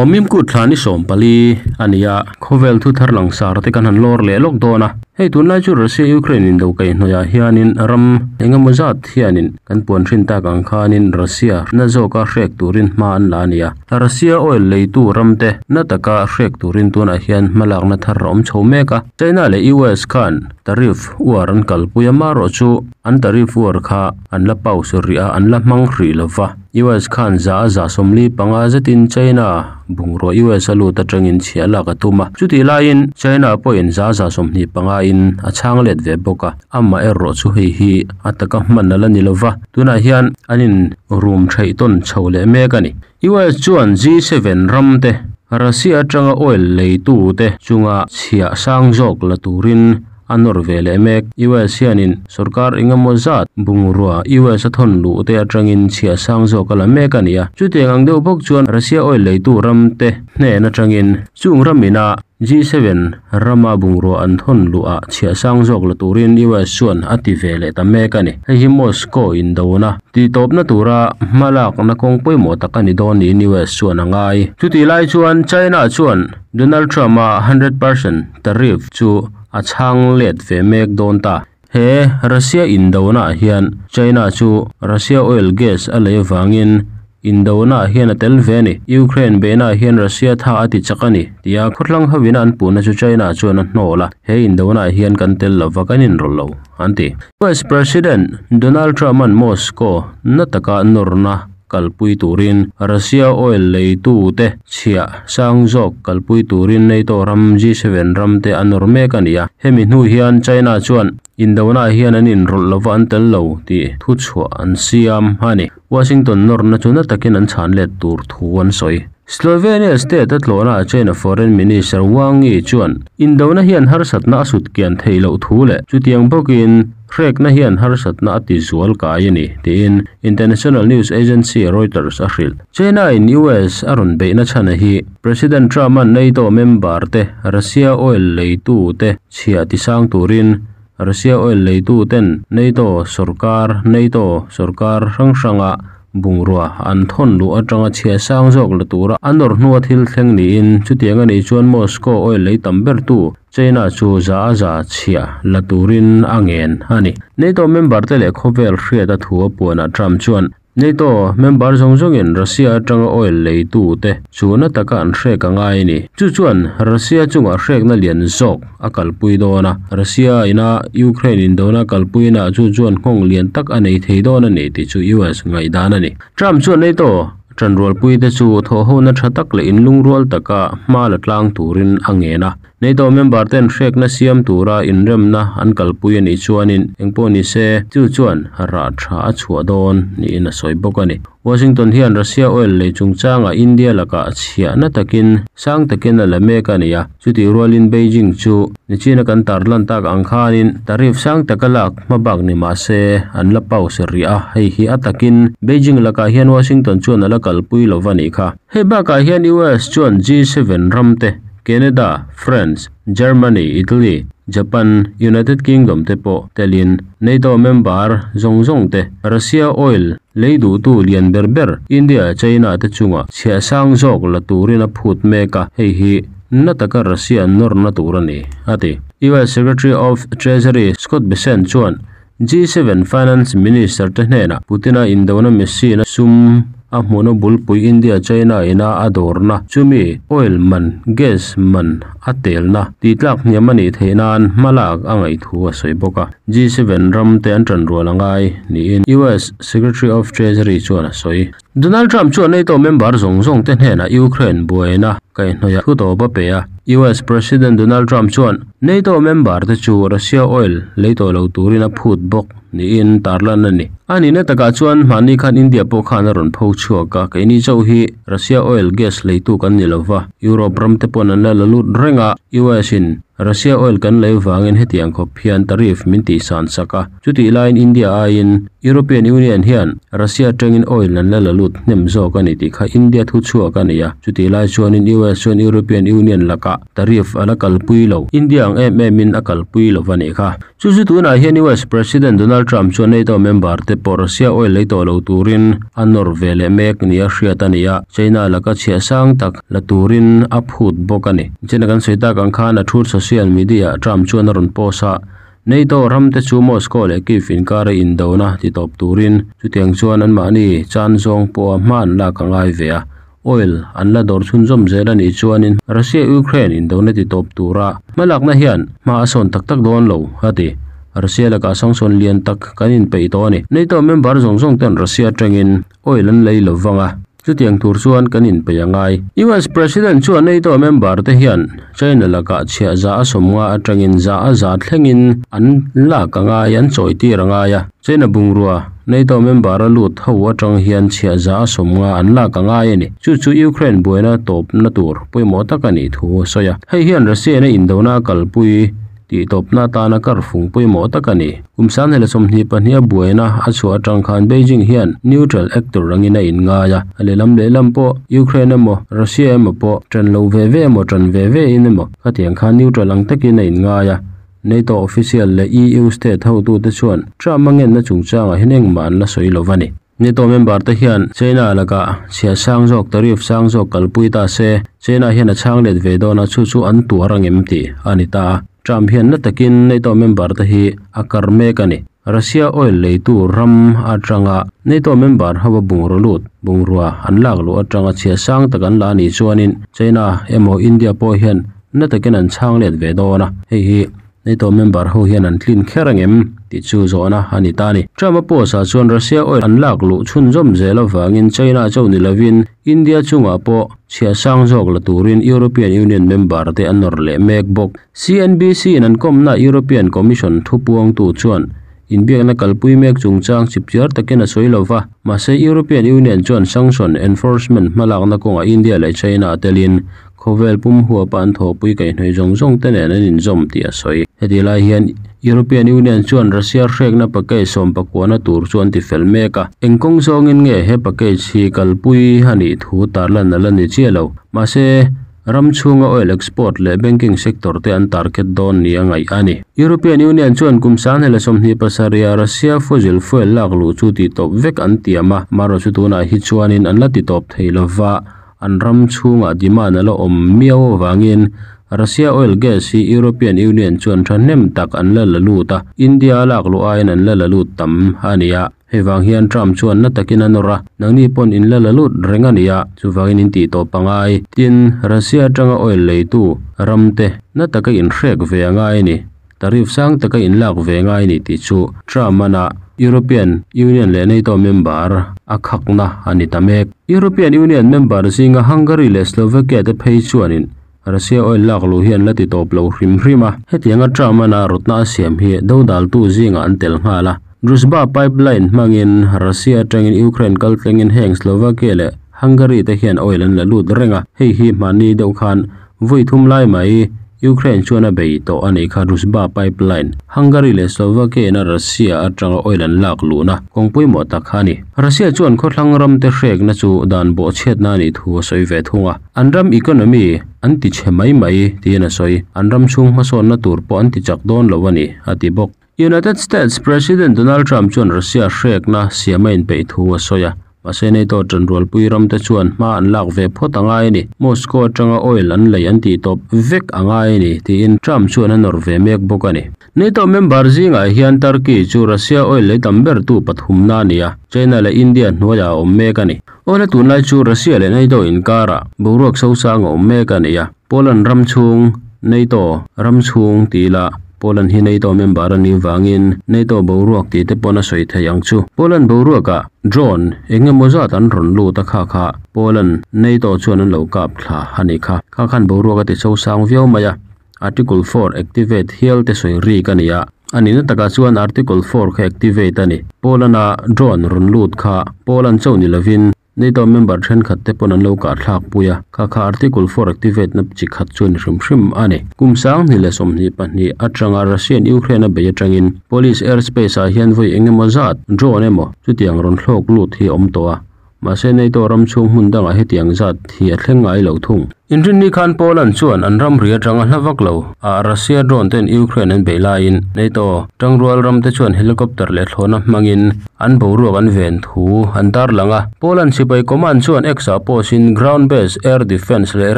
Aw Mimkut thla ni 14 a ni a, khawvel thu thar langsar te kan han lawr leh lawk dawn a. Hei tunlai chu Russia Ukraine indo kaihhnawih ah hianin ram engemaw zat hianin kan puan hrin tak ang khanin Russia na zawka hrek turin hma an la a ni a. Russia oil leitu ram te na taka hrek turin tunah hian hmalakna thar a awm chho mek a. China leh US khan tariff uar an kalpui a, marawh chu an tariff uar kha an la pause rih a, an la hmang hrih lova. US khan 45% zetin China bungrua US a lut atangin chhiah lak a tum a. Chutih laiin China pawhin 25% in a chhang let ve bawk a. Amah erawh chu hei hi a taka hman ala ni lova. Tunah hian an in rum theih tawn chho leh mek a ni. US chuan G7 ram te Russia atanga oil leitu te chunga chhiah sang zawk la turin a nawr ve leh mek. US hianin sarkar engemaw zat bungrua US a thawn luh te atangin chhiah sang zawk a la mek a ni a. Chutiang ang deuh bawk chuan Russia oil leitu ram te hnen atangin chung ramina G7 rama bungrua an thawn luh ah chhiah sang zawk la turin US chuan a ti ve leh ta mek a ni. Hei hi Moscow indona tihtawpna tura hmalakna kawng pawimawh tak a ni dawn niin US chuan a ngai. Chutih lai chuan China chuan Donald Trump a 100% tariff chu a chhang let ve mek dawn ta. He Russia indona ah hian China chu Russia oil gas a lei avangin indona ah hian a tel ve a ni. Ukraine beihna ah hian Russia tha a ti chak a ni tia khawthlang hovin an puhna chu China chuan a hnawl a. He indona ah hian kan tel lova kan inrawlh lo an ti. US President Donald Trump an Moscow na taka nawrna kalpui turin Russia oil leitu te chhiah sang zawk kalpui turin NATO ram G7 ram te a nawr mek a ni a. Hemi hnu hian China chuan indona ah hian an inrawlh lova an tel lo tih thu chhuah an siam a ni. Washington nawrna chu na takin an chhan let tur thu an sawi. Slovenia state a tlawhna ah China Foreign Minister Wang Yi chuan indona hian harsatna a sut kian theih loh thu leh chutiang bawkin hrekna hian harsatna a ti zual kai a ni tiin International News Agency Reuters a hrilh. China in US a rawn beihna chhan hi President Trump an NATO member te Russia oil leitu te chhiah ti sang turin Russia oil leitu ten NATO sarkar NATO sarkar hrang hranga bungrua an thawn luh atanga chhiah sang zawk la tura a nawr hnua thil thleng niin chutiang a nih chuan Moscow oil lei tam ber tu China chu 100% chhiah la turin a ngen a ni. NATO member te leh khawvel hriat a thu a puanah Trump chuan NATO member zawng zawngin Russia atanga oil leitu te chu na taka an hrek a ngai a ni. Chu chuan Russia chungah hrekna lian zawk a kalpui dawn a. Russia ina Ukraine indona kalpuina chu chuan nghawng lian tak a nei thei dawn a ni tih chu US ngaihdan a ni. Trump chuan NATO tanrualpui te chu thawhhona tha tak leh inlungrual taka hma la tlang turin a ngen a. NATO member ten hrekna siam tura inremna an kalpui a nih chuanin engpawh ni se chu chuan rah tha a chhuah dawn niin a sawi bawk a ni. Washington hian Russia oil lei chungchanga India lakah chhiah na takin sang takin a la mek a ni a. Chutih rualin Beijing chu nichina kan tarlan tak ang khanin tariff sang taka lak hmabak ni mah se an la pause rih a. Hei hi a takin Beijing lakah hian Washington chuan a la kalpui lova nih kha. Hei bakah hian US chuan G7 ram te Canada, France, Germany, Italy, Japan, United Kingdom te pawh telin NATO member zawng zawng te Russia oil lei duhtu lian ber ber India China te chunga chhiah sang zawk la turin a phut mek a. Hei hi na taka Russia nawrna tur a ni a ti. US Secretary of Treasury Scott Bessent chuan G7 Finance Minister te hnenah Putina indona machine a sum a hmuna bulpui India China ina a dawrna chumi oil man gas man a telna tihtlak hniam a nih theih nan hmalak a ngaih thu a sawi bawk a. G7 ram te an tanrual a ngai niin US Secretary of Treasury chuan a sawi. Donald Trump chuan NATO member zawng zawng te hnenah Ukraine buaina kaihhnawih thu tawp a pe a. US President Donald Trump chuan NATO member te chu Russia oil lei tawh lo turin a phut bawk niin tarlan a ni. A nihna takah chuan mahni khan India pawh khan a rawn pho chhuak a. Keini chauh hi Russia oil gas leitu kan ni lova. Europe ram te pawn an la la lut reng a. US in Russia oil kan lei vangin hetiang khawp hian tariff min tihsan sak a. Chutih laiin India aiin European Union hian Russia atangin oil an la la lut hnem zawk a ni tih kha India thu chhuak a ni a. Chutih lai chuanin US chuan European Union lakah. tariff a la kalpui lo. India ang em emin a kalpui lo a nih kha. Chu chu tunah hian US President Donald Trump chuan NATO member te pawh Russia oil lei tawh lo turin a nawr ve leh mek nia hriat a ni a, China laka chhiah sang tak la turin a phut bawk a ni. China kan sawi tak ang khan a thu social media ah Trump chuan a rawn post a, NATO ram te chu Moscow leh Kyiv inkara indona ti tawp turin chutiang chuan anmahni chan zawng pawha hma an lak a ngai ve a. Oil an la dawr chhunzawm zel a nih chuanin Russia-Ukraine indona ti tawp tura hmalakna hian hma a sawn tak tak dawn lo, a ti. Russia lakah sanction lian tak kan inpeih tawh a ni. NATO member zawng zawng ten Russia atangin oil an lei lo vang a, chutiang tur chuan kan inpeih a ngai. US President chuan NATO member te hian China lakah chhiah za a 50 atangin za a za thlengin an lak a ngai, an chawitir a ngai a. China bungrua, NATO member a lut ho atang hian chhiah za a 50 an lak a ngai a ni. Chu chu Ukraine buaina tawpna tur pawimawh tak a nih thu a sawi a. Hei hian Russia-in a indona a kalpui tih tawpna atana karfung pawimawh tak a ni. Kum 2022 a buaina a chhuah atang khan Beijing hian neutral actor angin a inngai a. A lehlam lehlam pawh Ukraine emaw Russia emaw pawh tan lo ve ve emaw tan ve ve in emaw khatiang khan neutral ang takin a inngai a. NATO official leh EU state hotute chuan Trump a ngenna chungchangah hian engmah an la sawi lo va ni. NATO member te hian China lakah chhiah sang zawk, tariff sang zawk kalpui ta se, China hian a chhang let ve dawn a, chu chu an tuar angem tih a ni ta a. Trump hian na takin NATO member te hi a kar mek a ni. Russia oil leitu ram atanga NATO member ho a bungraw lut, bungrua an lak luh atanga chhiah sang tak an la a nih chuanin China emaw India pawh hian Na takin an chhang let ve dawn a, hei hi NATO member ho hian an tlin kher angem tih chu zawhna a ni ta a ni. Trump a post ah chuan Russia oil an lak luh chhunzawm zel avangin China cho ni lovin India chungah pawh chhiah sang zawk la turin European Union member te an nawr leh mek bawk. CNBC in an kawmna European Commission thupuangtu chuan inbiakna kalpui mek chungchang chipchiar takin a sawi lova, mahse European Union chuan sanction enforcement hmalakna kawngah India leh China telin Khawvel pum huapa an thawhpui kaihhnawih zawng zawng te nen an inzawm tih a sawi. Heti lai hian European Union chuan Russia hrekna package sawmpakuana tur chu an ti fel mek a. Eng kawng zawngin nge he package hi kalpui a nih thu tarlan a la ni chiah lo. Mahse, ram chhunga oil export leh banking sector te an target dawn nia ngaih a ni. European Union chuan kum 2027 a Russia fossil fuel lak luh chu tihtawp vek an tiam a, marawhchu tunah hi chuanin an la titawp thei lova. An ram chhungah demand a la awm miau avangin Russia oil gas hi European Union chuan thahnem tak an la la lut a, India a lak luh aiin an la la lut tam a ni a. Hei vang hian Trump chuan na takin a nawr a, nangni pawn in la la lut reng a ni a, chuvangin in tih tawp a ngai. Tin, Russia atanga oil leitu ram te na taka inhrek ve a ngai a ni. Tariff sang taka inlak ve ngai a ni tih chu Trump-an a European Union leh NATO member a khakna a ni ta mek. European Union member zinga Hungary leh Slovakia te phei chuanin Russia oil lak luh hi an la ti tawp lo hrim hrim a. Hetianga Trump-an a rawtna a siam hi dodaltu zingah an tel nghal a. Druzhba pipeline hmangin Russia atangin Ukraine kaltlengin heng Slovakia leh Hungary te hian oil an la lut reng a, hei hi hmanni deuh khan Vawi thum lai mai Ukraine chuan a bei tawh a nih kha Druzhba pipeline, Hungary leh Slovakia ina Russia atanga oil an lak luhna kawng pawimawh tak kha a ni. Russia chuan khawthlang ramte hrekna chu dan bawhchhiatna a nih thu a sawi ve thung a, an ram economy an ti chhe mai mai tiin a sawi. An ram chhung hmasawnna tur pawh an ti chak dawn lo a ni, a ti bawk. United States President Donald Trump chuan Russia hrekna siam a inpeih thu a sawi a, mahse NATO tanrualpui ramte chuan hma an lak ve phawt a ngai a ni. Moscow atanga oil an lei an tih tawp vek a ngai a ni, tiin Trump chuan a nawr ve mek bawk a ni. NATO member zingah hian Turkey chu Russia oil lei tam bertu pathumna a ni a, China leh India hnuaiah a awm mek a ni. Oil a tunlai chu Russia leh NATO inkarah boruak sosang a awm mek a ni a. Poland ram chhung, NATO ram chhung ti ila, Poland hi NATO member a nih vangin NATO boruak tih te pawn a sawi thei ang chu. Poland boruakah drone eng emaw zat an rawn lut a kha kha Poland NATO chuan an lo kap thla a nih kha. Kha khan boruak a ti chosang viau mai a, Article 4 activate hial te sawi rik a ni a. A nihna takah chuan Article 4 kha activate a ni. Poland-a drone rawn lut kha Poland chauh ni lovin NATO member thenkhat te pawn an lo kah thlak pui a, kha kha Article 4 activate na chi khat chu a ni hrim hrim a ni. Kum 2022 atanga Russian Ukraine a bei atangin Polish airspace ah hian vawi eng emaw zat drone emaw chutiang rawn thlawk lut hi a awm tawh a. Mahse NATO ram chhung hmun dangah hetiang zat hi a thleng ngai lo thung. Inrinni khan Poland chuan an ramri atanga hla vak lo ah Russia drone ten Ukraine an beih laiin NATO tangrual ram te chuan helicopter leh thlawhna hmangin an boruak an ven thu an tarlang a. Poland sipai command chuan X ah post in ground based air defence leh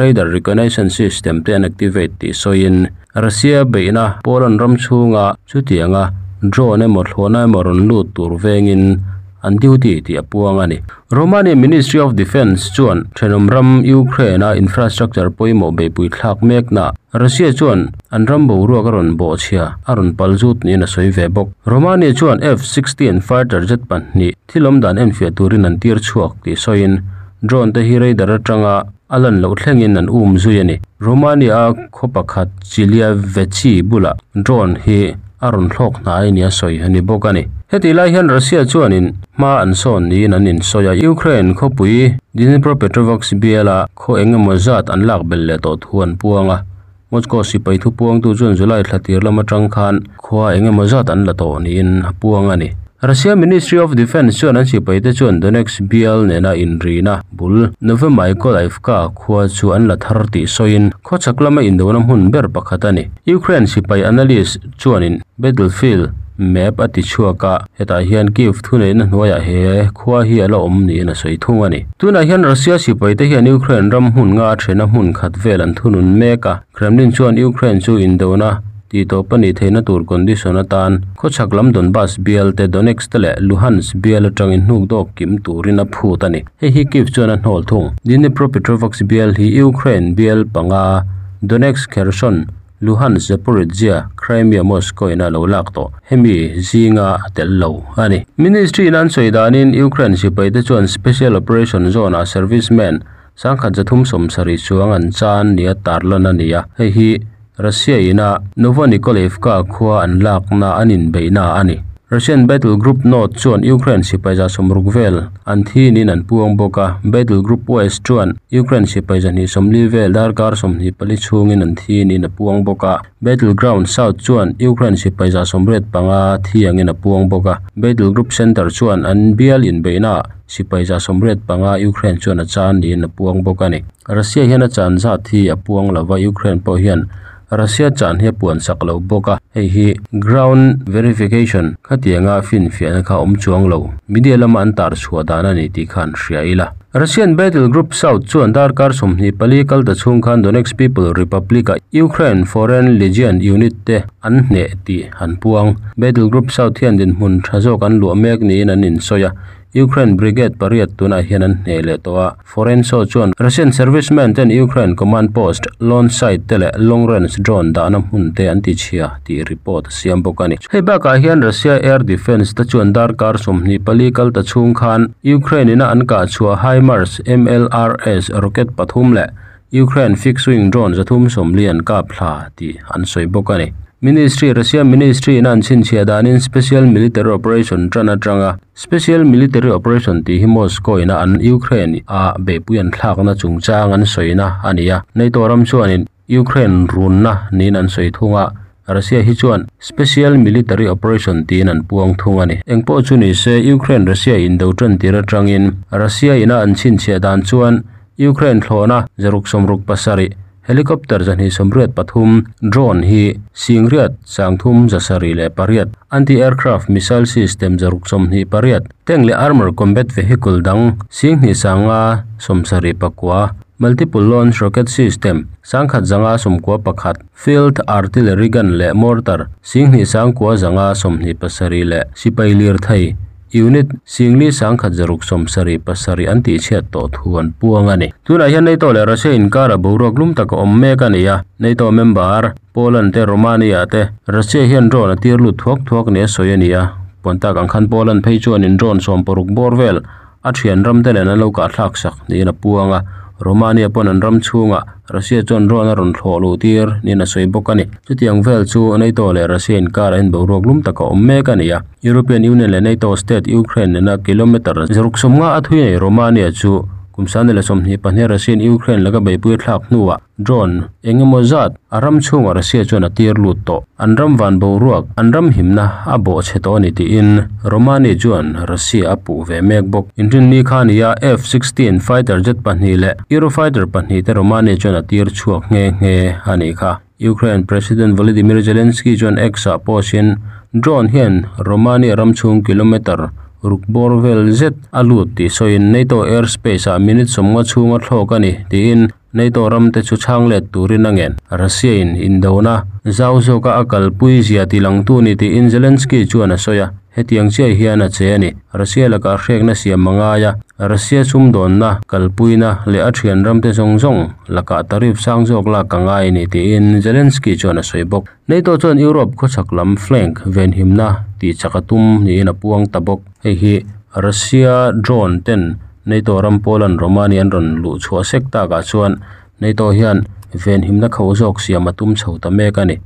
radar reconnaissance system te an activate tih sawiin Russia beihna Poland ram chhunga chutianga drone emaw thlawhna emaw rawn lut tur vengin an duty tih a puang a ni. Romania Ministry of Defence chuan thenawm ram Ukraine a infrastructure pawimawh beihpui thlak mekna Russia chuan an ram boruak a rawn bawhchhia a rawn pal zut niin a sawi ve bawk. Romania chuan F-16 fighter jet pahnih thil awm dan enfiah turin an tir chhuak tih sawiin drone te hi radar atanga a lan loh thlengin an um zui a ni. Romania a khaw pakhat Chiliaveci bulah drone hi a rawn thlawk hnai nia sawi a ni bawk a ni. Heti lai hian Russia chuanin hma an sawn niin an insawi a, Ukraine khawpui Dnipropetrovsk biala khaw eng emaw zat an lak belh leh tawh thu an puang a. Moscow sipai thupuangtu chuan July thla tir lam atang khan khua eng emaw zat an la tawh niin a puang a ni. Russia Ministry of Defence chuan an sipaite chuan Donetsk bial nena inrina bul Novomykolaivka khua chu an la thar tih sawiin khawchhak lama indona hmun ber pakhat a ni. Ukraine sipai analyst chuanin battlefield map a ti chhuak a, hetah hian Kyiv thuneihna hnuaiah he khua hi a la awm niin a sawi thung a ni. Tunah hian Russia sipaite hian Ukraine ram hmun nga a thena hmun khat vel an thunun mek a, Kremlin chuan Ukraine chu indona tih tawp a nih theihna tur condition atan khawchhak lam Donbas bial te, Donetsk te leh Luhansk bial atangin hnuk dawk kim turin a phut a ni. Hei hi Kyiv chuan a hnawl thung. Dnipropetrovsk bial hi Ukraine bial panga Donetsk, Kherson, Luhansk, Zaporizhzhia, Crimea, Moscow in a lo lak tawh. Hemi zinga a tel lo a ni. Ministry in an sawi danin Ukraine sipaite chuan Special Operation Zone ah servicemen sangkhat 370 chuang an chan nia tarlan a ni a. Hei hi Russia in a Novonikolayevka khua an lakna an inbeihna a ni. Russian Battle Group North chuan Ukraine sipai 60 vel an thinin an puang bawk a. Battle Group West chuan Ukraine sipai 240 vel darkar 24 chhungin an thinin a puang bawk a. Battleground South chuan Ukraine sipai 85 thiangin a puang bawk a. Battle Group Center chuan an bial inbeihna sipai 85 Ukraine chuan a chan niin a puang bawk a ni. Russia hian a chan zat hi a puang lova, Ukraine pawh hian Russia chan hi a puan sak lo bawk a. Hei hi ground verification khatianga finfiahna kha awm chuang lo. Media lama an tar chhuah dan a ni tih khan hria ila. Russian Battle Group South chuan darkar 24 kal ta chhung khan Donetsk People Republic a Ukraine Foreign Legion unit te an hneh tih an puang. Battle Group South hian dinhmun tha zawk an luah mek niin an insawi a. Ukraine Brigade pariat tunah hian an hneh leh tawh a. Foreign Show chuan Russian servicemen ten Ukraine command post, launch site te leh long range drone dahna hmun te an ti chhia tih report a siam bawk a ni. Hei bakah hian Russia air defence te chuan darkar 24 kal ta chhung khan Ukraine ina an kah chhuah HIMARS MLRS rocket pathum leh Ukraine fixed wing drone 340 an kap thla tih an sawi bawk a ni. Ministry Russia Ministry in an chhinchhiah danin Special Military Operation tan atanga Special Military Operation tih hi Moscow ina an Ukraine a beihpui an thlakna chungchang an sawina a ni a. NATO ram chuanin Ukraine runna niin an sawi thung a. Russia hi chuan Special Military Operation tiin an puang thung a ni. Engpawh chu ni se Ukraine Russia indo tan tir atangin Russia ina an chhinchhiah dan chuan Ukraine thlawhna 667 helicopter 283 drone hi singriat 378 anti-aircraft missile system 128 tank leh armor combat vehicle dang singni sanga 79 multiple launch rocket system 1191 field artillery gun leh mortar singni sangkua zanga 27 leh sipai lir thei unit singli 1677 an ti chhiat tawh thu an puang a ni. Tunah hian NATO leh Russia inkara boruak lum tak a awm mek a ni a. NATO member Poland te Romania te Russia hian drone a tir lut thuak thuak ni a sawi a ni a. Puan tak ang khan Poland phei chuan in drone 60 bawr vel a thian ram te nen an lo kah thlak sak niin a puang a. Romania pawn an ram chhunga Russia chuan drone a rawn thlawh luh tir niin a sawi bawk a ni. Chutiang vel chu NATO leh Russia inkara in boruak lum tak a awm mek a ni a. European Union leh NATO state Ukraine nena kilometer 60 a thui nei Romania chu Kum 2022 Russia-in Ukraine laka beihpui a thlak hnuah drone eng emaw zat a ram chhungah Russia chuan a tir lut tawh. An ram van boruak, an ram himna a bawh chhe tawh a ni tiin Romania chuan Russia a puh ve mek bawk. Inrinni kha a ni a, F-sixteen fighter jet pahnih leh Eurofighter pahnih te Romania chuan a tir chhuak nghe nghe a nih kha. Ukraine President Volodymyr Zelensky chuan X-ah post-in drone hian Romania ram chhung kilometre ruk bawr vel zet a lut tih sawiin NATO airspace-ah minute sawmnga chhunga thlawk a ni tiin NATO ram te chu chhang let turin a ngen. Russia-in indona zau zawka a kalpui zia ti langtu ni tiin Zelensky chuan a sawi a, hetiang chiah hian a che a ni. Russia lakah hrekna siam a ngai a, Russia sumdawnna kalpuina leh a thian ramte zawng zawng lakah tariff sang zawk lak a ngai a ni tiin Zelensky chuan a sawi bawk. NATO chuan Europe khawchhak lam flank venhimna tihchak a tum niin a puang ta bawk. Hei hi Russia drone ten NATO ram Poland Romania an rawn luh chhuah sek takah chuan NATO hian venhimna kho zawk siam a tum chho ta mek a ni.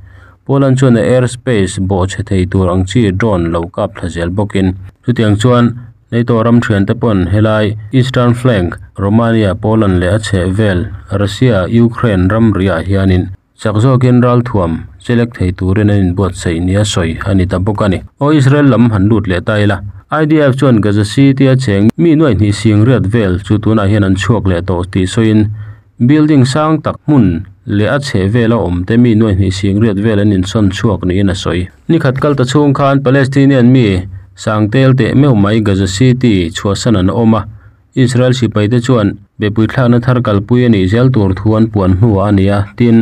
Poland chuan a airspace bawh chhe thei tur ang chi drone lo kap thla zel bawkin chutiang chuan NATO ram thiante pawn helai Eastern flank Romania, Poland leh a chhehvel Russia, Ukraine ramriah hianin Chak zawkin ralthuam chelek thei turin an inbuatsaih nia sawi a ni ta bawk a ni. Aw Israel lam han lut leh ta ila. IDF chuan Gaza City a cheng mi nuaih hnih sing riat vel chu tunah hian an chhuak leh tawh tih sawiin building sang tak hmun leh a chheh vela awm te mi nuaih hnih sing riat vel an insawn chhuak niin a sawi. Nikhat kal ta chhung khan Palestinian mi sang tel teh meuh mai Gaza City chhuahsan an awm a, Israel sipaite chuan beihpui thlakna thar kalpui a nih zel tur thu an puan hnuah a ni a, tin,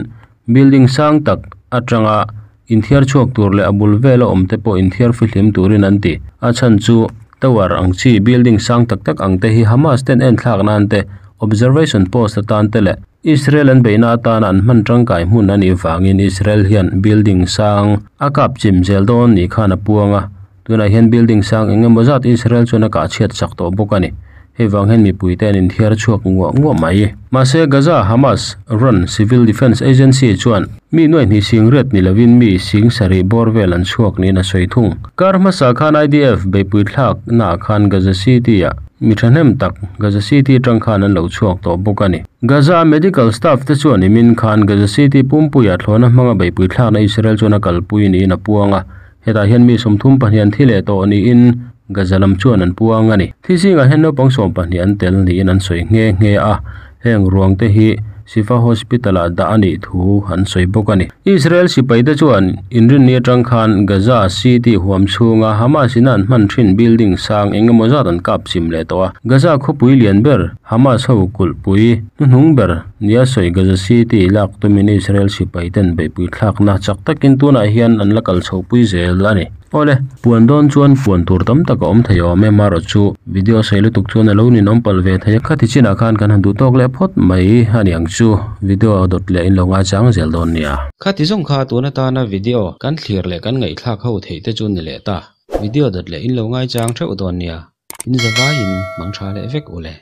building sang tak atanga inthiar chhuak tur leh a bul vela awm te pawh inthiar fihlim turin an ti. A chhan chu tower ang chi building sang tak tak ang te hi Hamas ten en thlak nan te, observation post atan te leh Israel an beihna atana an hman tangkai hmun a nih vangin Israel hian building sang a kap chim zel dawn nih khan a puang a. Tunah hian building sang eng emaw zat Israel chuan a kah chhiat chak tawh bawk a ni. Hei vang hian mipuite an inthiar chhuak nguah nguah mai. Mahse Gaza Hamas run Civil Defence Agency chuan mi nuaih hnih sing riat ni lovin mi sing sarih bawr vel an chhuak niin a sawi thung. Kar hmasa khan IDF beihpui thlak naah khan Gaza City ah mi thahnem tak Gaza City atang khan an lo chhuak tawh bawk a ni. Gaza medical staff te chuan nimin khan Gaza City pumpuiah thlawhna hmanga beihpui thlakna Israel chuan a kalpui niin a puang a. Hetah hian mi 32 an thi leh tawh niin Gaza lam chuan an puang a ni. Thi zingah hian naupang 12 an tel niin an sawi nghe nghe a, heng ruang te hi Shifa Hospital ah dah a nih thu an sawi bawk a ni. Israel sipai te chuan inrinni atang khan Gaza City huam chhunga Hamas in a an hman thin building sang eng emaw zat an kap chim leh tawh a. Gaza khawpui lian ber Hamas ho kulhpui hnuhnung ber nia sawi Gaza City lak tumin Israel sipai ten beihpui thlakna chak takin tunah hian an la kal chhohpui zel a ni. Awle, puan dawn chuan puan tur tam tak a awm thei awm e, marawh chu video sawi lutuk chuan a lo ninawm palh ve thei a, khati chinah khan kan han duh tawk leh phawt mai a ni ang chu, video dawt leh in lo ngaichang zel dawn nia. Khati zawng kha tun atana video kan thlir leh kan ngaihthlak ho theih te chu ni leh ta, video dawt leh in lo ngaichang theuh dawn nia, in zavaiin mang tha leh vek u le.